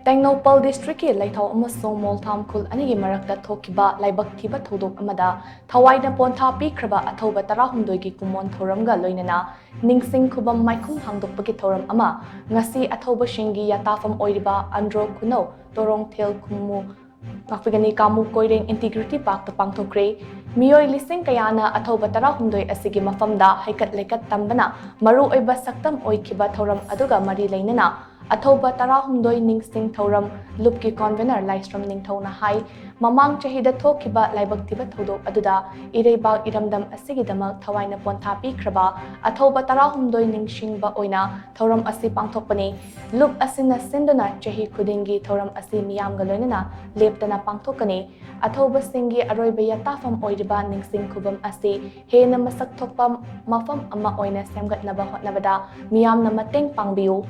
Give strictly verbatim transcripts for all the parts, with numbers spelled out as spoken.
ꯇꯦꯡꯅꯧꯄꯜ ꯗꯤꯁꯇ꯭ꯔꯤꯛꯀꯤ ꯂꯩꯊꯥꯎ ꯑꯃꯁꯨꯡ ꯃꯣꯜꯊꯥꯝ ꯈꯨꯜ ꯑꯅꯤꯒꯤ ꯃꯔꯛꯇ ꯊꯣꯛꯈꯤꯕ ꯂꯥꯏꯕꯛ ꯊꯤꯕ ꯊꯧꯗꯣꯛ ꯑꯃꯗ ꯊꯋꯥꯏꯅ ꯄꯣꯟꯊꯥ ꯄꯤꯈ꯭ꯔꯕ ꯑꯊꯧꯕ ꯇꯔꯥꯍꯨꯝꯗꯣꯏꯒꯤ ꯀꯨꯝꯑꯣꯟ ꯊꯧꯔꯝꯒ ꯂꯣꯏꯅꯅ ꯅꯤꯡꯁꯤꯡ ꯈꯨꯕꯝ ꯃꯥꯏꯈꯨꯝ ꯍꯥꯡꯗꯣꯛꯄꯒꯤ ꯊꯧꯔꯝ ꯑꯃ ꯉꯁꯤ ꯑꯊꯧꯕꯁꯤꯡꯒꯤ ꯌꯥꯇꯥꯐꯝ ꯑꯣꯏꯔꯤꯕ ꯑꯟꯗ꯭ꯔꯣ ꯈꯨꯅꯧ ꯇꯣꯔꯣꯡꯊꯦꯜ ꯈꯨꯝꯃꯨ ꯉꯥꯛꯄꯤꯒꯅꯤ ꯀꯥꯃꯨ ꯀꯣꯏꯔꯦꯡ ꯏꯟꯇꯤꯒ꯭ꯔꯤꯇꯤ ꯄꯥꯔꯛꯇ ꯄꯥꯡꯊꯣꯛꯈ꯭ꯔꯦ꯫ ꯃꯤꯑꯣꯏ ꯂꯤꯁꯤꯡ ꯀꯌꯥꯅ ꯑꯊꯧꯕ ꯇꯔꯥꯍꯨꯝꯗꯣꯏ ꯑꯁꯤꯒꯤ ꯃꯐꯝꯗ ꯍꯩꯀꯠ ꯂꯩꯀꯠ ꯇꯝꯕꯅ ꯃꯔꯨꯑꯣꯏꯕ ꯁꯛꯇꯝ ꯑꯣꯏꯈꯤꯕ ꯊꯧꯔꯝ ꯑꯗꯨꯒ ꯃꯔꯤ ꯂꯩꯅꯅ ꯑꯊꯧꯕ ꯇꯔꯥꯍꯨꯝꯗꯣꯏ ꯅꯤꯡꯁꯤꯡ ꯊꯧꯔꯝ ꯂꯨꯞꯀꯤ ꯀꯣꯟꯚꯦꯅꯔ ꯂꯥꯏꯁ꯭ꯔꯝ ꯅꯤꯡꯊꯧꯅ ꯍꯥꯏ, ꯃꯃꯥꯡ ꯆꯍꯤꯗ ꯊꯣꯛꯈꯤꯕ ꯂꯥꯏꯕꯛ ꯊꯤꯕ ꯊꯧꯗꯣꯛ ꯑꯗꯨꯗ ꯏꯔꯩꯕꯥꯛ ꯏꯔꯝꯗꯝ ꯑꯁꯤꯒꯤꯗꯃꯛ ꯊꯋꯥꯏꯅ ꯄꯣꯟꯊꯥ ꯄꯤꯈ꯭ꯔꯕ ꯑꯊꯧꯕ ꯇꯔꯥꯍꯨꯝꯗꯣꯏ ꯅꯤꯡꯁꯤꯡꯕ ꯑꯣꯏꯅ ꯊꯧꯔꯝ ꯑꯁꯤ ꯄꯥꯡꯊꯣꯛꯄꯅꯤ꯫ ꯂꯨꯞ ꯑꯁꯤꯅ ꯁꯤꯟꯗꯨꯅ ꯆꯍꯤ ꯈꯨꯗꯤꯡꯒꯤ ꯊꯧꯔꯝ ꯑꯁꯤ ꯃꯤꯌꯥꯝꯒ ꯂꯣꯏꯅꯅ ꯂꯦꯞꯇꯅ ꯄꯥꯡꯊꯣꯛꯀꯅꯤ꯫ ꯑꯊꯧꯕꯁꯤꯡꯒꯤ ꯑꯔꯣꯏꯕ ꯌꯥꯇꯥꯐꯝ ꯑꯣꯏꯔꯤꯕ ꯅꯤꯡꯁꯤꯡ ꯈꯨꯕꯝ ꯑꯁꯤ ꯍꯦꯟꯅ ꯃꯁꯛ ꯊꯣꯛꯄ ꯃꯐꯝ ꯑꯃ ꯑꯣꯏꯅ ꯁꯦꯝꯒꯠꯅꯕ ꯍꯣꯠꯅꯕꯗ ꯃꯤꯌꯥꯝꯅ ꯃꯇꯦꯡ ꯄꯥꯡꯕꯤꯌꯨ꯫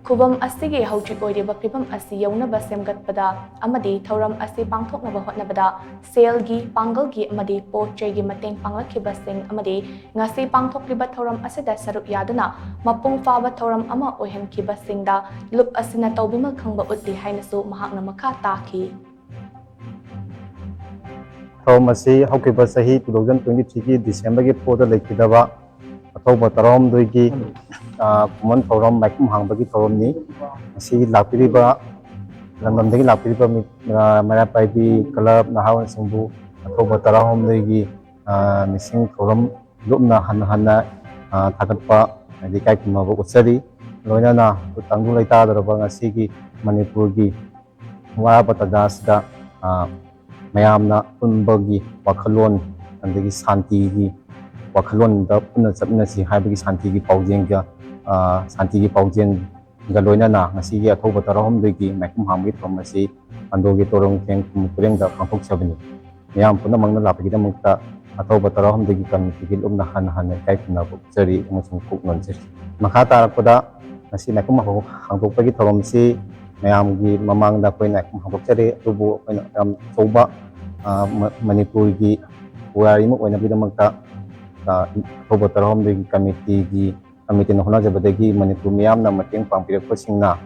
ꯈꯨꯕꯝ ꯑꯁꯤꯒꯤ ꯍꯧꯖꯤꯛ ꯑꯣꯏꯔꯤꯕ ꯐꯤꯕꯝ ꯑꯁꯤ ꯌꯧꯅꯕ ꯁꯦꯝꯒꯠꯄꯗ ꯑꯃꯗꯤ ꯊꯧꯔꯝ ꯑꯁꯤ ꯄꯥꯡꯊꯣꯛꯅꯕ ꯍꯣꯠꯅꯕꯗ ꯁꯦꯜꯒꯤ, ꯄꯥꯡꯒꯜꯒꯤ ꯑꯃꯗꯤ ꯄꯣꯠ ꯆꯩꯒꯤ ꯃꯇꯦꯡ ꯄꯥꯡꯂꯛꯈꯤꯕꯁꯤꯡ ꯑꯃꯗꯤ ꯉꯁꯤ ꯄꯥꯡꯊꯣꯛꯂꯤꯕ ꯊꯧꯔꯝ ꯑꯁꯤꯗ ꯁꯔꯨꯛ ꯌꯥꯗꯨꯅ ꯃꯄꯨꯡ ꯐꯥꯕ ꯊꯧꯔꯝ ꯑꯃ ꯑꯣꯏꯍꯟꯈꯤꯕꯁꯤꯡꯗ ꯂꯨꯞ ꯑꯁꯤꯅ ꯇꯧꯕꯤꯃꯜ ꯈꯪꯕ ꯎꯠꯂꯤ ꯍꯥꯏꯅꯁꯨ ꯃꯍꯥꯛꯅ ꯃꯈꯥ ꯇꯥꯈꯤ꯫ ꯊꯧꯔꯝ ꯑꯁꯤ ꯍꯧꯈꯤꯕ ꯆꯍꯤ two thousand twenty threeꯒꯤ Decemberꯒꯤ fourꯗ ꯂꯩꯈꯤꯗꯕ ꯑꯊꯧꯕ ꯇꯔꯥꯍꯨꯝꯗꯣꯏꯒꯤ, ꯑ, ꯀꯨꯝꯑꯣꯟ ꯊꯧꯔꯝ ꯃꯥꯏꯈꯨꯝ ꯍꯥꯡꯕꯒꯤ ꯊꯧꯔꯝꯅꯤ꯫ ꯃꯁꯤ ꯂꯥꯛꯄꯤꯔꯤꯕ ꯂꯝꯗꯝꯗꯒꯤ ꯂꯥꯛꯄꯤꯔꯤꯕ ꯃꯤ-, ꯑ, ꯃꯩꯔꯥ ꯄꯥꯏꯕꯤ ꯀ꯭ꯂꯕ ꯅꯍꯥꯔꯣꯜꯁꯤꯡꯕꯨ ꯑꯊꯧꯕ ꯇꯔꯥꯍꯨꯝꯗꯣꯏꯒꯤ, ꯑ, ꯅꯤꯡꯁꯤꯡ ꯊꯧꯔꯝ ꯂꯨꯞꯅ ꯍꯟꯅ ꯍꯟꯅ, ꯑ, ꯊꯥꯒꯠꯄ ꯍꯥꯏꯗꯤ ꯏꯀꯥꯏ ꯈꯨꯝꯅꯕ ꯎꯠꯆꯔꯤ꯫ ꯂꯣꯏꯅꯅ ꯇꯪꯗꯨ ꯂꯩꯇꯥꯗꯧꯔꯕ ꯉꯁꯤꯒꯤ ꯃꯅꯤꯄꯨꯔꯒꯤ ꯋꯥꯔꯕ ꯇꯥꯟꯖꯥ ꯑꯁꯤꯗ, ꯑ, ꯃꯌꯥꯝꯅ ꯑꯄꯨꯟꯕꯒꯤ ꯋꯥꯈꯜꯂꯣꯟ ꯑꯗꯒꯤ ꯁꯥꯟꯇꯤꯒꯤ ꯋꯥꯈꯜꯂꯣꯟꯗ ꯄꯨꯟꯅ ꯆꯠꯃꯤꯟꯅꯁꯤ ꯍꯥꯏꯕꯒꯤ ꯁꯥꯟꯇꯤꯒꯤ ꯄꯥꯎꯖꯦꯜꯒ, ꯑ, ꯁꯥꯟꯇꯤꯒꯤ ꯄꯥꯎꯖꯦꯜꯒ ꯂꯣꯏꯅꯅ ꯉꯁꯤꯒꯤ ꯑꯊꯧꯕ ꯇꯔꯥꯍꯨꯝꯗꯣꯏꯒꯤ ꯃꯥꯏꯈꯨꯝ ꯍꯥꯡꯕꯒꯤ ꯊꯧꯔꯝ ꯑꯁꯤ ꯑꯟꯗ꯭ꯔꯣꯒꯤ ꯇꯣꯔꯣꯡꯊꯦꯡ ꯈꯨꯟ ꯄꯨꯔꯦꯡꯗ ꯄꯥꯡꯊꯣꯛꯆꯕꯅꯤ꯫ ꯃꯤꯌꯥꯝ ꯄꯨꯝꯅꯃꯛꯅ ꯂꯥꯛꯄꯒꯤꯗꯃꯛꯇ ꯑꯊꯧꯕ ꯇꯔꯥꯍꯨꯝꯗꯣꯏꯒꯤ ꯀꯃꯤꯇꯤꯒꯤ ꯂꯨꯞꯅ ꯍꯟꯅ ꯍꯟꯅ ꯏꯀꯥꯏ ꯈꯨꯝꯅꯕ ꯎꯠꯆꯔꯤ ꯑꯃꯁꯨꯡ ꯄꯨꯛꯅꯤꯡ ꯅꯣꯟꯖꯔꯤ꯫ ꯃꯈꯥ ꯇꯥꯔꯛꯄꯗ ꯉꯁꯤ ꯃꯥꯏꯈꯨꯝ ꯍꯥꯡꯗꯣꯛꯄꯒꯤ ꯊꯧꯔꯝꯁꯤ ꯃꯌꯥꯝꯒꯤ ꯃꯃꯥꯡꯗ ꯑꯩꯈꯣꯏꯅ ꯃꯥꯏꯈꯨꯝ ꯍꯥꯡꯗꯣꯛꯆꯔꯤ꯫ ꯑꯗꯨꯕꯨ ꯑꯩꯈꯣꯏꯅ ꯌꯥꯝ ꯑꯆꯧꯕ, ꯑ, ꯃ-, ꯃꯅꯤꯄꯨꯔꯒꯤ ꯄꯨꯋꯥꯔꯤ ꯑꯃ ꯑꯣꯏꯅꯕꯒꯤꯗꯃꯛꯇ, ꯑ, ꯑꯊꯧꯕ ꯇꯔꯥꯍꯨꯝꯗꯣꯏꯒꯤ ꯀꯃꯤꯇꯤꯒꯤ, ꯀꯃꯤꯇꯤꯅ ꯍꯣꯠꯅꯖꯕꯗꯒꯤ ꯃꯅꯤꯄꯨꯔ ꯃꯤꯌꯥꯝꯅ ꯃꯇꯦꯡ ꯄꯥꯡꯕꯤꯔꯛꯄꯁꯤꯡꯅ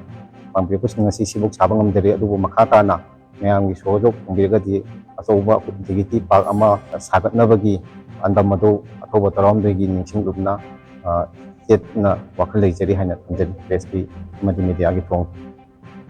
ꯄꯥꯡꯕꯤꯔꯛꯄꯁꯤꯡ ꯑꯁꯤ ꯁꯤꯐꯥꯎ ꯁꯥꯕ ꯉꯝꯖꯔꯦ꯫ ꯑꯗꯨꯕꯨ ꯃꯈꯥ ꯇꯥꯅ ꯃꯌꯥꯝꯒꯤ ꯁꯍꯣꯖꯣꯛ ꯐꯪꯕꯤꯔꯒꯗꯤ ꯑꯆꯧꯕ ꯗꯤꯒꯤꯇꯤ ꯄꯥꯔꯛ ꯑꯃ ꯁꯥꯒꯠꯅꯕꯒꯤ ꯄꯥꯟꯗꯝ ꯑꯗꯨ ꯑꯊꯧꯕ ꯇꯔꯥꯍꯨꯝꯗꯣꯏꯒꯤ ꯅꯤꯡꯁꯤꯡꯂꯨꯞꯅ, ꯑ, ꯆꯦꯠꯅ ꯋꯥꯈꯜ ꯂꯩꯖꯔꯤ ꯍꯥꯏꯅ ꯊꯝꯖꯔꯤ꯫ ꯄ꯭ꯔꯦꯁꯀꯤ ꯑꯃꯗꯤ ꯃꯦꯗꯤꯌꯥꯒꯤ ꯊꯣꯡ